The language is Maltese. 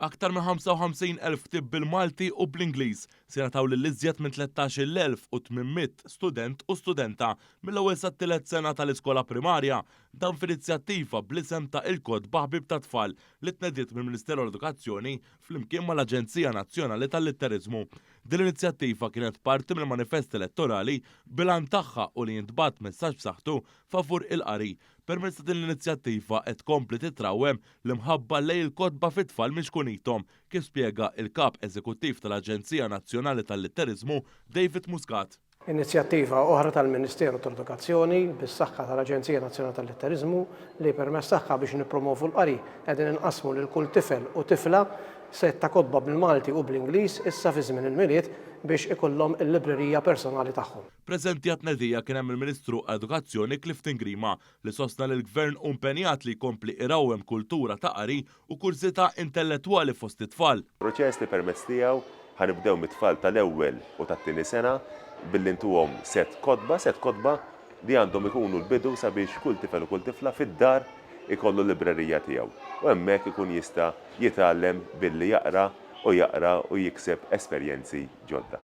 Aktar minn 55,000 ktieb bil-Malti u bl-Ingliż se jingħataw lil iżjed minn 13,800 student u studenta mill-ewwel sat-tielet sena tal-iskola primarja. Dan f'inizjattiva bl-isem ta' Il-Kotba Ħbieb tat-Tfal li tnediet mill-Ministeru għall-Edukazzjoni flimkien mal-Aġenzija Nazzjonali tal-Litteriżmu. Din l-inizjattiva kienet parti mill-manifest elettorali bil-għan tagħha hu li jintbagħat messaġġ b'saħħtu favur il-qari. Permezz ta' din l-inizjattiva qed tkompli titrawwem l-imħabba lejn il-kotba fit-tfal minn xkunithom, kif spjega il-Kap Eżekuttiv tal-Aġenzija Nazzjonali tal-Litteriżmu, David Muscat. Inizjattiva oħra tal-Ministeru tal-Edukazzjoni bis-saħħa tal-Aġenzija Nazzjonali tal-Litteriżmu li permezz tagħha biex nippromovu l-qari qegħdin inqassmu lil kull tifel u tifla sett ta' kotba bil-Malti u bl-Ingliż issa fi żmien il-Milied biex ikollhom il-librerija personali tagħhom. Preżenti għat-tnedija kien hemm il-Ministru għall-Edukazzjoni Clifton Grima li sostna li l-Gvern hu mpenjat li jkompli irawwem kultura ta' qari u kurżità intellettwali fost it-tfal. Proċess li permezz tiegħu ħa nibdew mit-tfal tal-ewwel u tat-tieni sena billi ntuhom sett kotba, sett kotba li għandhom ikunu l-bidu sabiex kull tifel u kull tifla fid-dar ikollu l-librerija tiegħu u hemmhekk ikun jista' jitgħallem billi jaqra u jaqra u jikseb esperjenzi ġodda.